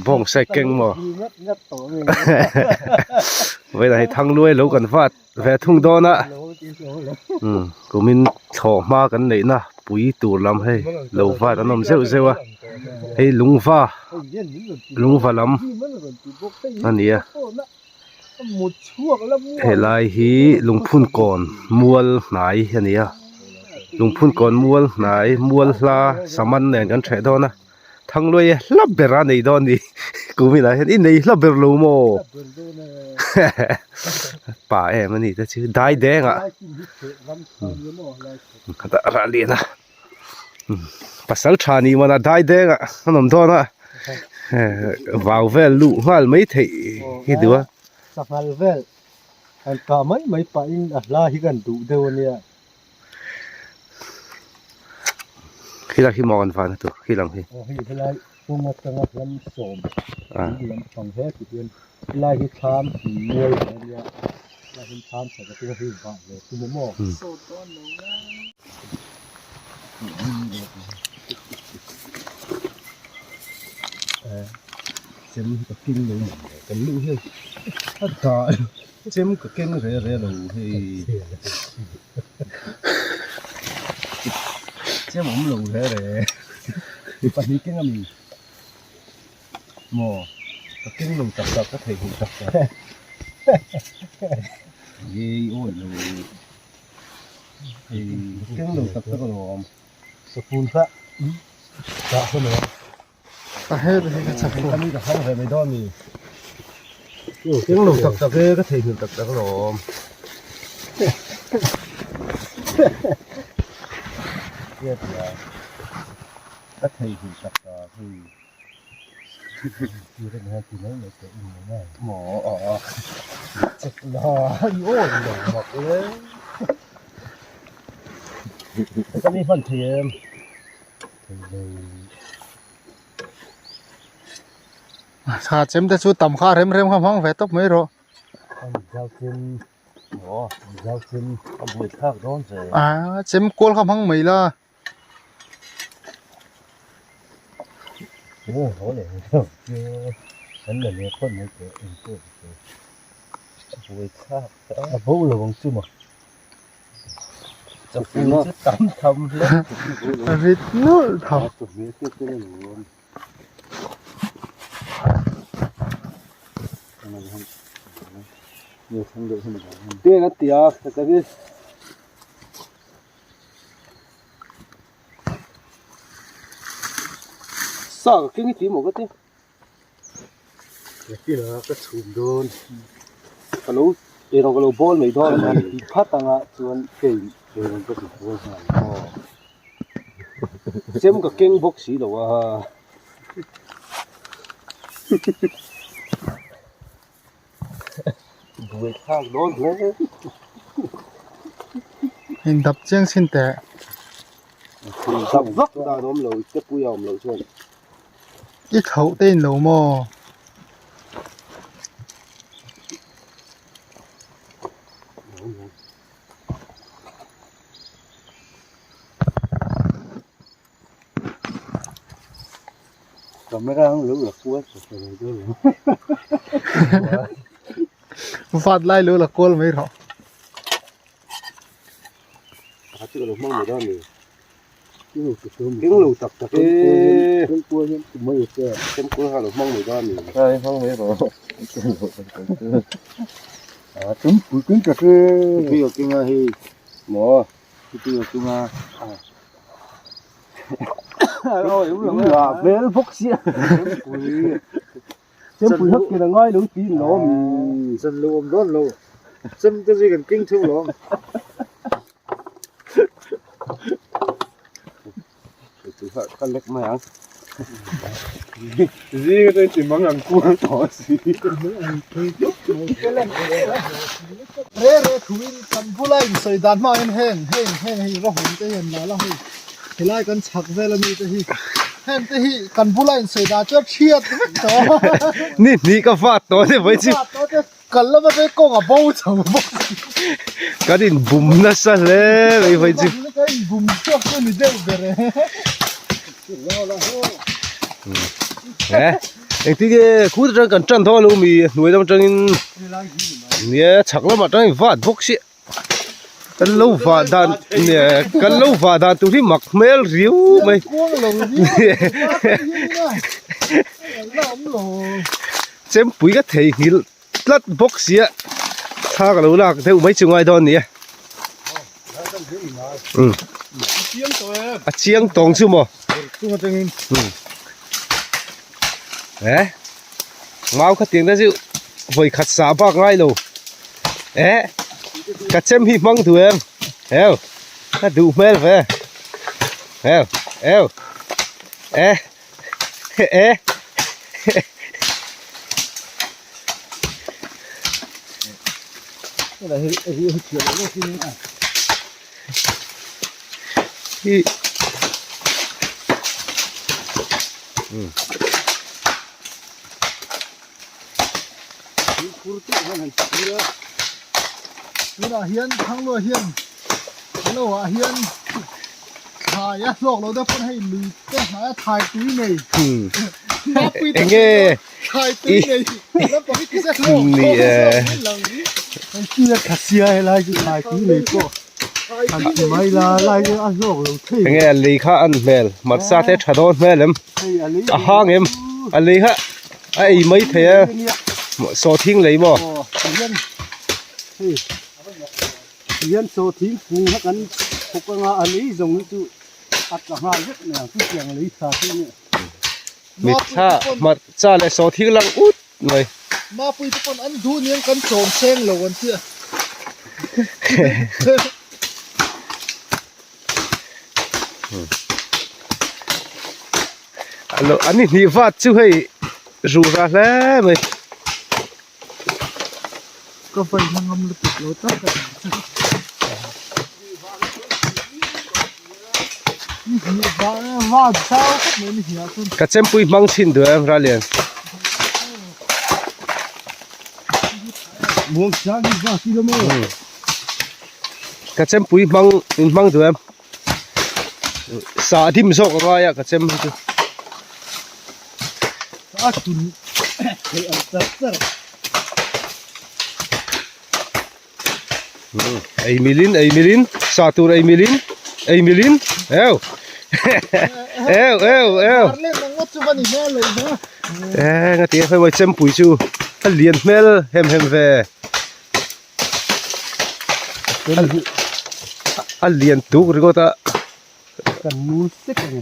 Bawng sai keng maw? Vawiinah hei Thangluai lo kan vat ve thung dawn a. Umm kumin thlawh hma kan neihna pui tur lam hei lo vat an awm zeuh zeuh a. Hei lungva lungva lam a ni a. Helai hi lungphun kawn mual hnai a ni a lungphun kawn mual hnai mual hla saman nen kan ṭheh dawn a Thangluaia hla ber a nei dawn a ni kuminah hian i nei hla ber lo maw pa em a ni te chu dai deng ah rah lian a. Pasal tha ni mana dai deng ah an awm dawn a vau vel luh nghal mai theih hi duh a. Sanghal vel han kah mai mai pahin a hla hi kan duh deuh a nia. Khilai hi maw an van a tur khilang hi. Aw hei helai kawng atanga hlam sawm lampang he ti hian helai hi thlam mual a nia helai hian thlam chhak atanga hei vah ve tum a maw. Chem ka keng lo kan luh hian a dah chem ka keng re re lo hei chem awm lo re re pahnih keng ami maw ka keng lo tak tak ka theihnghilh tak tak ngei awi lo. Hei keng lo tak tak alawm sapun kha dah hawn a ka her hi ka chak a mi ka hmang ve mai dawn a ni keng lo tak tak e ka theihnghilh tak tak alawm ka theihnghilh tak tak hei. Tha chem te chu tam kha rem rem kha hmang ve tawp mai rawh. A chem kual kha hmang mai la. Rit nulh tho. Sa ka keng i ti maw ka ti Nakina ka chhum dawn ka lo eirawng ka lo bawl mai dawn a ni phat anga chuan kei eirawng ka ti bawl nghal aw chem ka keng bawk si lo a buai thlak dawn hle. In dap chiang chin teh. Dap vak dan awm lo, i te pui a awm loh chuan. I thlauh te in lo maw? Camera ang lo la kual ta ta lo deuh lo. Vat lai lo la kual mai rawh. Pakhat chu ka lo hmang mai dawn a ni. Keng lo tak tak e. Keng kual hian tum mai che. Keng kual kha lo hmang mai dawn a ni. Ai hmang mai rawh. Keng lo tak tak e. A tum pui keng tak e. Pui keng a hei. Maw. Pui keng a. Hmel bawk sia chempui hak ken a ngai lo tiin lo a mi chan lo awm dawn lo chem te zui kan keng theuh lo ka lek mai ang zing atangin ti mang ang kual tawh a si re re thuin kan bula insawi dan hmang hian heng heng heng hei va hum te hian la la hei helai kan chhak vel ami te hi heng te hi kan bula insawi dan chuan chhiat vek tawh ni hnih ka vat tawh ani mai chu vat tawh te kal lama te kawng a bo chho bawk kan in bum nasa hle mai mai chu kan in bum chhuak chu ni deuh ber e eh. Engtin nge khut atang kan tan dawn lo mi hnuai lam atangin nia chhak lamah tangin vat bawk si kan lo vah dan kan lo vah dan tur hi mak hmel riau mai chempui ka theihnghilh tlat bawk sia thla ka lo lak deuh mai chu ngai dawn a ni e a chiang tawng chu maw eh mau kha tiang te chu vawi khat sah bak ngai lo eh ka chem hi hmang duh em eu ka duh hmel ve eu eu eh eh Hi. Tunah hian Thangluah hian lo ah hian thlai a hlawk lo deuh pawn hei lui te hnaia thlai tui nei Enge thlai tui nei lampang hi tise hlawk Hei chi a tha sia helai chu thlai tui nei pawh han ti mai la lai chu a hlawk lo thei Enge a lei kha an hmel hmarcha te tha dawn hmel em a hang em a lei kha a ei mai thei a sawhthing lei maw Hei hian sawhthing kung kha kan thawk anga a lei zawng hi chu a tla nghal vek mai ang chutiang lei tha chu nia. Mitthla hmarcha leh sawhthing lang ut mai. Mapui te pawn an duh niang kan chawm seng lo an tia. An ni hnih vat chu hei rura hle mai. Ka vai hma ngam lutuk lo tak a ni. Ka chempui hmang chhin duh em Ralian. Ka chempui hmang in hmang duh em. Sah dim zawk a ngai a ka chem hi chu. A tun thei ang char char. Ei milin ei milin sah tur ei milin ei milin eu eu eu eu e nga ti hei chempui chu a lian hmel hem hem ve. A lian tuk ringawt a. Kan nul sek a ni.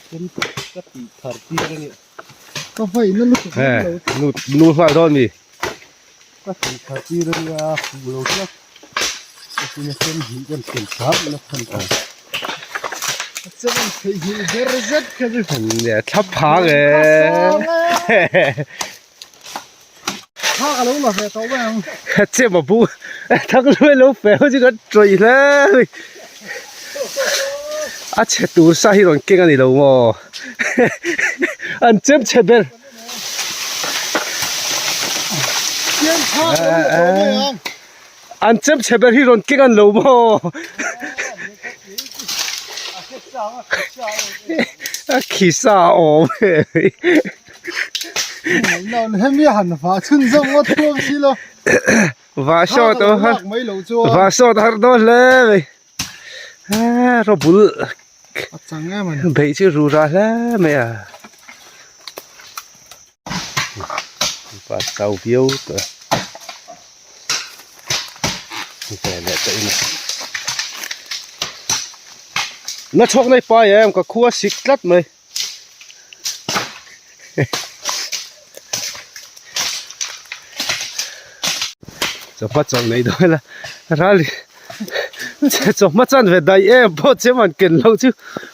Ken ka tih thar tir a ni. Ka vaih na lutuk He nu nu nghal dawn mi. Ka tih thar tir a nia fuh lo tlat. Ka tina sen hnih kan ken thar na than ta. A chem an theihnghilh ber zet kha chu. Nia thla phang e. Tha ka lo la ve tawh mai ang. Chem a bu thang luai lo fe ho chu kan tawih hle mai. A chhe tur sa hi rawn keng a ni lo maw. An chem chhe ber. Chem tha ka lo la tawh mai ang. An chem chhe ber hi rawn keng an lo maw. A khi sa a awm e. Hemi han va chhun zawk ngawt thuam si lo. Va shot a har. Va shot har dawn hle mai. Ro bul. A chang em ani. Beih chu ru ra hle mai a. Pa chau viau tawh e. Ve leh tawh in a. Na chhawk nei pai em ka khua sik tlat mai. Chawhma chawlh nei dawn ila ral chawhma chan ve daih em pawh chem an ken loh chu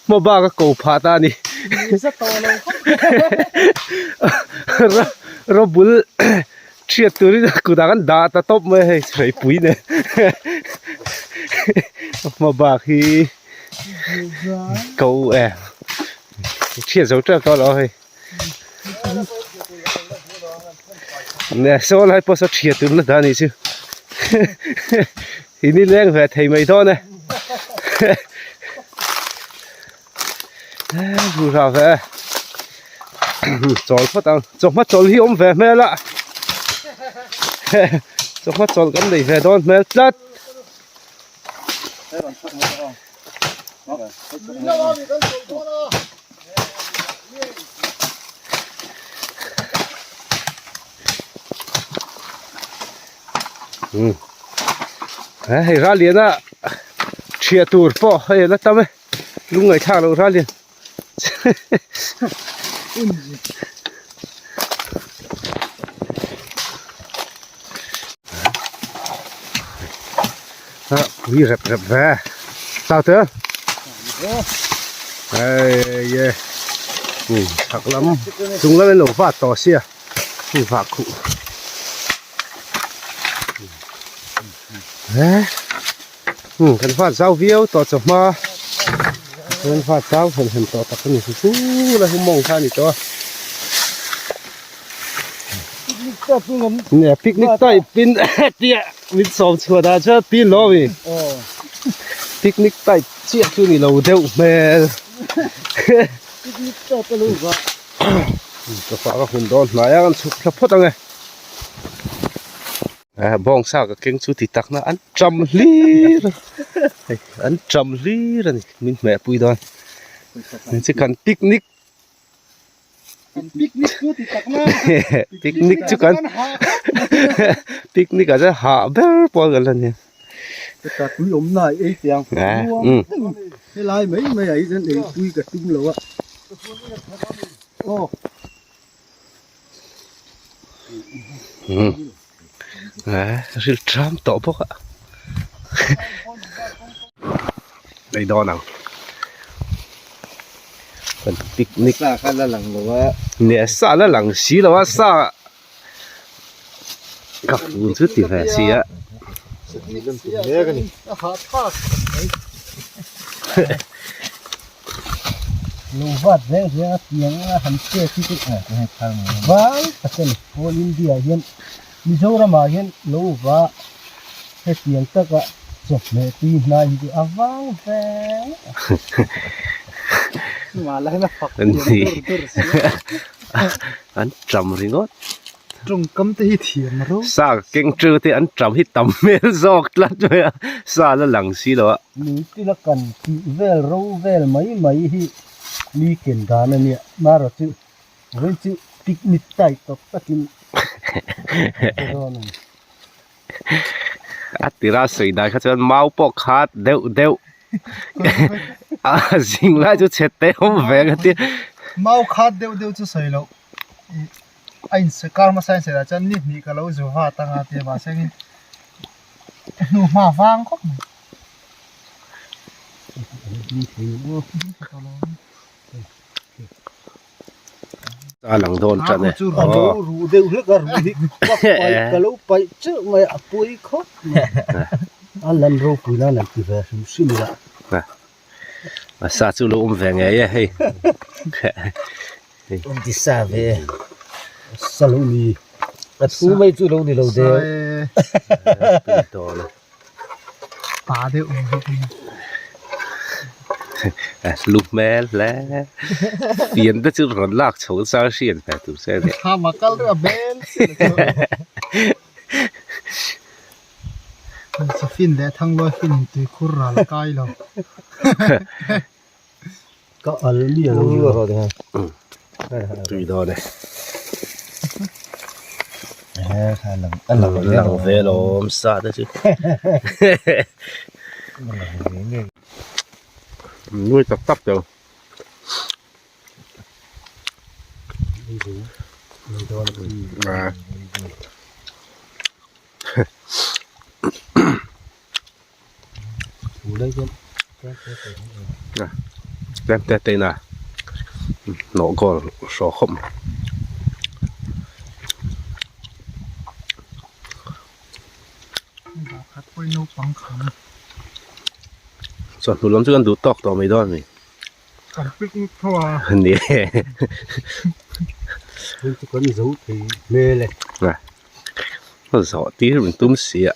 hma bak a ko phah ta a ni ro bul thiat turin kutah kan dah ta tawp mai a hei hreipui nen hma bak hi. Ko e thiat zo teuh tawh lo hei nè saw lai pawh saw thiat tur na dah anih chu in i leng ve thei mai dawn e hura ve. Chawl phawt ang chawhma chawl hi awm ve hmel a chawhma chawl kan nei ve dawn hmel tlat. Hei ral lian a thiah tur pawh hei a la tam e lungngaih thlak loh ral lian. Pui rep rep ve sao te hei ye chhak lam chung lam in lo vat tawh sia hei vah khuh Kan vat zau viau tawh chawhma kan vat zau hem hem tawh tak a ni chu la hi mawng kha a ni tawh a nia picnic type in tia min sawm chhuah dah chuan pi lo mi picnic type chiah chu ni lo deuh hmel chawhma ka hun dawn hnai a kan chhuk thla phawt ang e. Bawngsa ka keng chu ti takna an ṭam hlir a hei an ṭam hlir a ni min hmeh pui dawn chu kan picnic picnic chu kan picnic ah chuan hah ber pawl kan la ni helai mai mai ah hi chuan eipui ka tum lo a aw. Ril ṭam tawh bawk a ei dawn ang kan picnic sa kha la lang lo a nia sa la lang si lo a sa ka fun chu ti ve si a Lo vat reng reng a piang a han che khi chu eh ka hei thar mai vai tak a ni all India ah hian Mizoram ah hian lo va hetiang taka chawhmeh tui hnai hi chu a vang veng a an ṭam ringawt. Tawngkam te hi thiam ro. Sa keng chu te an ṭam hi tam hmel zawk tlat mai a, sa la lang si lo a. Lungtila kan tih vel ro vel mai mai hi mi ken dan a nia, marawh chu vawi chu picnic type tawp takin ka dawn a ni. A tira sawi dan kha chuan mau pawh khat deuh deuh a zing lai chu chhe te awm ve ang a tia. Mau khat deuh deuh chu sawi loh. A in kar hmasa in sawi lah chuan ni hnih ka lo zu vat anga tia mahse engin hnu hma vang khawp mai. A lang dawn tan e. Chu ru deuh hlek a ru hi ka paih ka lo paih cheuh mai a pawi khawp mai. A lan ropui nan an ti ve hrim hrim ila. A sa chu lo awm ve ngei e hei. Awm ti sa ve e. Sa lo ni. A thu mai chu lo ni lo deuh. Pa deuh ang hi chu. Lu hmel hle. Fian te chu rawn lak chho chang hriat ve tur che a ni. Thlam a kal reuh a bel chiah chu. Hmeichhe fin leh thangluai fin in tuikhur ral kai lo. Ka al mi alo ni rawh te Tui dawn e. A lang lang ve lawm sa te chu. Nui tak tak teuh. Tlem te te ina hnawh goal hraw khawp mai. Chawhnu lam chu kan duh tawk tawh mai dawn a ni. Kan picnic tho a. Ni Hei chu kan zo thei hmel e. Zawh tir min tum si a.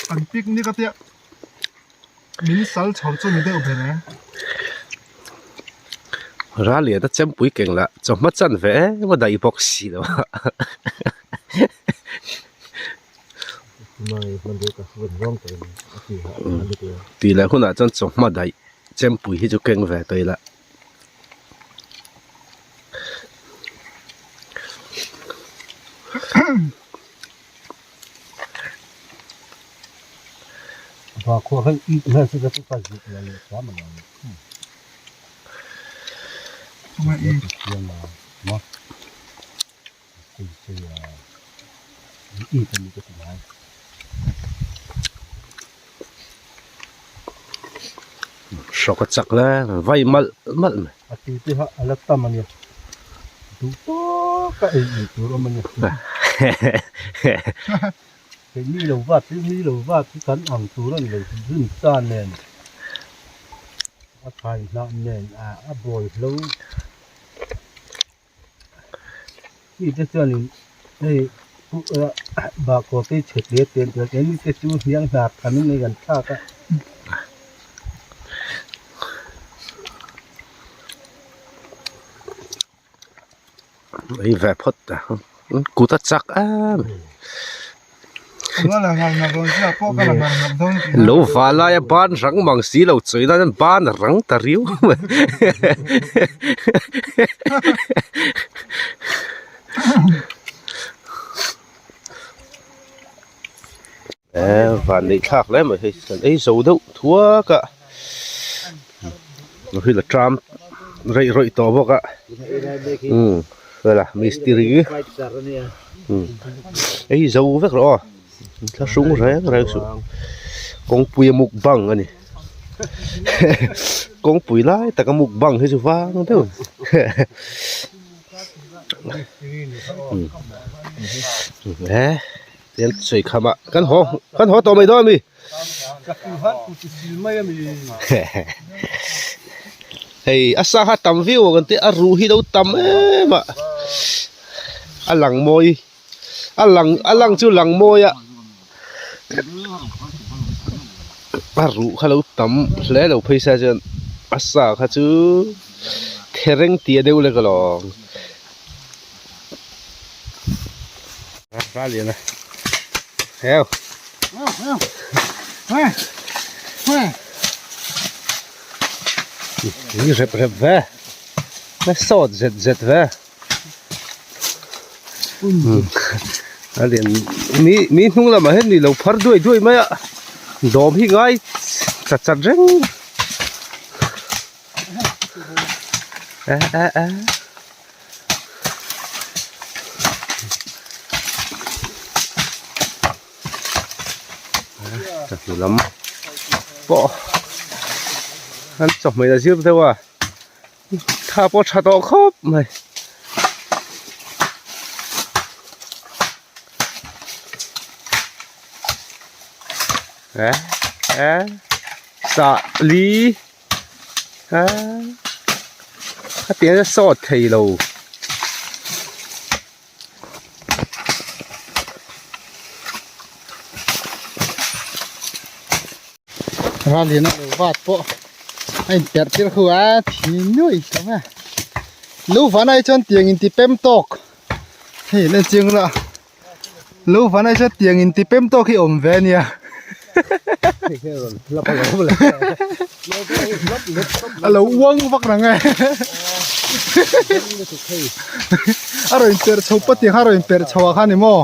Kan picnic a tia min sal chho chu ni deuh ber e. Ral lian a chempui keng lah chawhma chan ve em a daih bawk si lo a. Tih leh hunah chuan chawhma daih chempui hi chu keng ve tawh ila. Hrawk a chak le vai malh malh mai. A ti te kha a la tam a nia duh tawk a ei ei tur awm a nia hei mi lo vat hi mi lo vat hi kan ang tur a ni lo zun sa nen a khai hnah nen a bawi hlo. Mi te chuanin hei bahkaw te chhe hle te an tel mi te chu hniang hnar thamin hei an thlak a. Ei ve phawt ta kut a chak em. Lo va laia ban rang mang si lo chawi nan hian ban a rang ta riau mai. Eh van neih thlak hle mai hei kan ei zo deuh thuak a hi la tram reih rawih tawh bawk a umm vela mistiri umm ei zo vek rawh aw thlahrung reng reng suh kawngpui a mukbang a ni kawngpui lai taka mukbang hi chu vang deuh umm eh. Tian sawi kham ah kan haw kan haw tawh mai dawn ami hei a sangha tam viau ang tih a ruh hi lo tam em a a lang mawi a lang a lang chu lang mawi a a ruh kha lo tam hle lo phei sa chuan a sa kha chu thereng tia deuh lek alawm. Ra liền này Heo Ní rep rep ve Nó sawt zet zet ve A lian mi mi hnung lamah hian ni lo phar duai duai mai a dawm hi ngai chat chat reng a a a. Chawhnu lam pawh an chawhmeh a zir deuh a thla pawh a tha tawh khawp mai. Eh eh sah li a tiang hian sawt thei lo. Ralin a lo vat pawh a in perh tir khu a thi nuai tawh mai a lo van ai chuan tiang in ti pem tawk hei en chiang la lo van ai chuan tiang in ti pem tawk hi awm ve a nia a lo uang vak rang e a rawn perh chho pawt tiang kha a rawn perh chho ah khan ni maw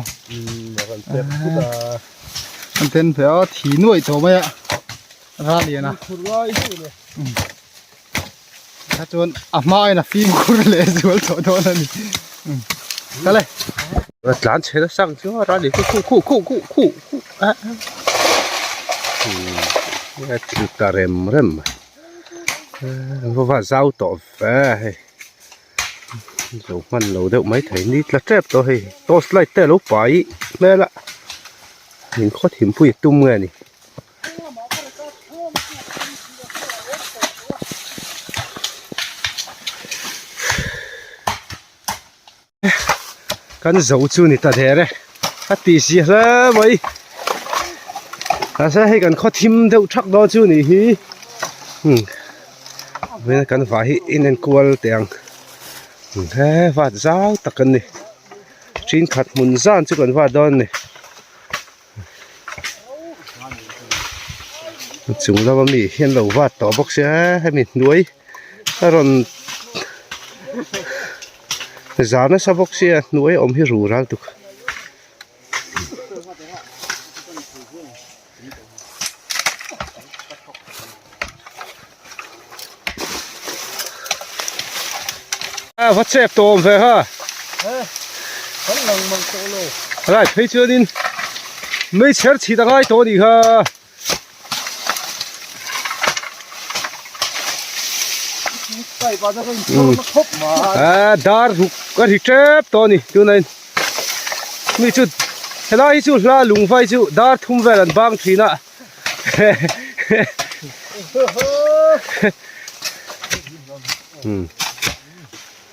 an then ve a thi nuaih tawh mai a ral lian a kha chuan a hma in a fimkhur leh zual tawh dawn a ni kal e tlan chhe nasa ang chu a ral lian khu khu khu khu khu khu a a thil ta rem rem mai va zau tawh ve hei. Zo hman lo deuh mai thei ni tla tep tawh hei torch light te a lo pai hmel a min khaw thinpui a tum nge ni. Kan zo chu ni ta der e a tih zia hle mai mahse hei kan khaw thim deuh thak dawn chu nih hi. Vawiin kan vah hi inenkual teh ang he vat zau tak an ni thenkhat hmun zan chu kan vat dawn a ni a chung lama mi hian lo vat tawh bawk sia hemi hnuai a rawn za nasa bawk sia hnuai awm hi ru ral tuk. A va chep tawh awm ve ha. Kan lang mang tawh lo. Rai phei chuanin mei chher chhit a ngai tawh a nih kha. A dar ruk a ri tep tawh a ni tunah in mi chu helai hi chu hla lung vai chu dar thum vel an bang thin a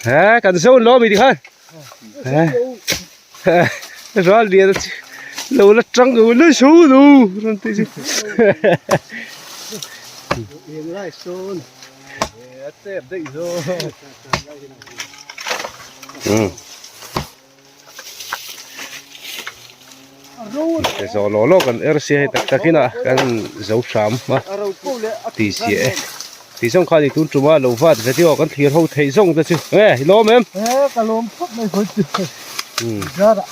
he kan zone lo mi tikhan Ral lian a lo la tang lo la so lo rawn ti chu. Eng lai sawn a chep daih zo. Te zo lo lo kan er sia hei tak takin a kan zo hram a ti si e. Ti zawng khan i tun tuma lo vat video kan thlir ho theih zawng te chu nge i lawm em? He ka lawm khawp mai hawi chu. Zara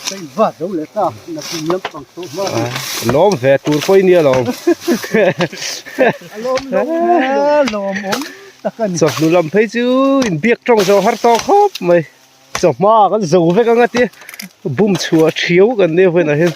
ka in vat zo leh ta na kum lampang tawh hma. Lawm ve tur pawh i nia lawm. A lawm lawm lawm awm tak a ni. Chawhnu lam phei chu inbiak tawng zo har tawh khawp mai. Chawhma kan zo vek anga tia bum chhuah thiau kan nia vawiinah hian.